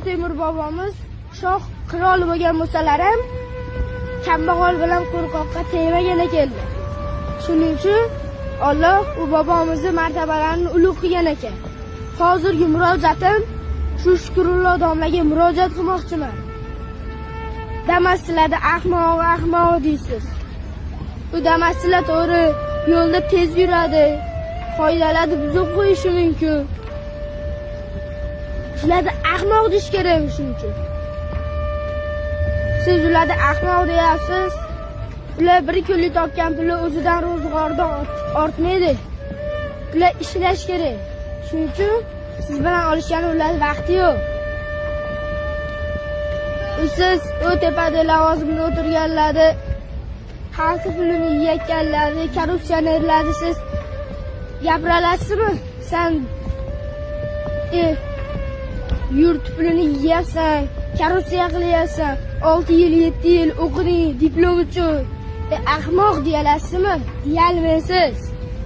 Temur bobomiz shoh qirol bo'lgan bo'lsalar ham kambag'al bilan qo'rqoqqa tegmagani keldi. Shuning uchun Alloh u bobomizni martabalarini ulug' qilgan ekan. Hozirgi murojaatim shu Shukrullo domlaga murojaat qilmoqchiman. Damaschilarda ahmoq, ahmoq deysiz. U damaschilar to'g'ri yo'lda tez yuradi, qoidalarni buzib qo'yishi mumkin. Shularni ahmoq deyish kerak shuning uchun. Siz ularni ahmoq deyapsiz. Ular bir kunlik topgan puli o'zidan ro'zg'ordan ortmaydi. Ular ishlash kerak. Shuning uchun siz bilan olishgani ularning vaqti yo'q. Siz u tepada lavozimda o'tirganlarni, xalq pulini yeyotganlarni, korrupsionerlarni siz gapira olasizmi? San yurt pulini yeyapsan, korrupsiya qilyapsan, 6 yil, 7 yil o'qiding diplom uchun. Ahmoq deya olasizmi? Deyolmaysiz.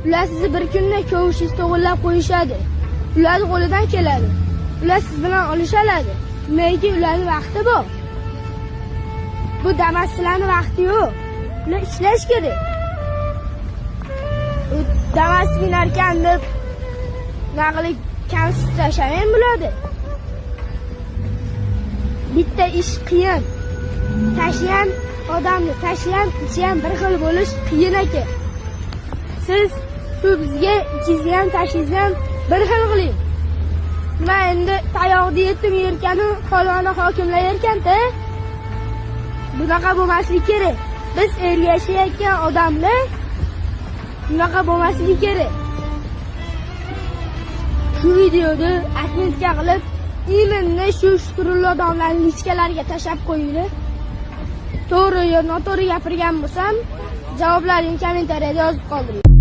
Ular sizni bir kunda kovishingiz to'g'irlab qo'yishadi. Ularning qo'lidan keladi. Ular siz bilan olishadi. Nimaiki ularning vaqti bor. Bu damaschilarning vaqti yo'q. Ular ishlash kerak. U Damas minarkan deb naqli kamsitlashamen bo'ladi. Bitta ish qiyin. Tashiyan odamni tashiyan, ichi ham bir xil bo'lish qiyin ekan. Siz shu bizga ichingizni ham tashingizni ham bir xil qiling. Nima endi tayoqni yetim yerkanu faloni hokimlar yerkanda. Bunaqa bo'lmasligi kerak. Biz ergashayotgan odamlar bunaqa bo'lmasligi kerak. Shu videoni отметка qilib, именно shu Shukrullo domlaning личка lariga tashlab qo'yinglar. To'g'ri yo noto'g'ri gapirgan bo'lsam, javoblaringni kommentariyada yozib qoldiring.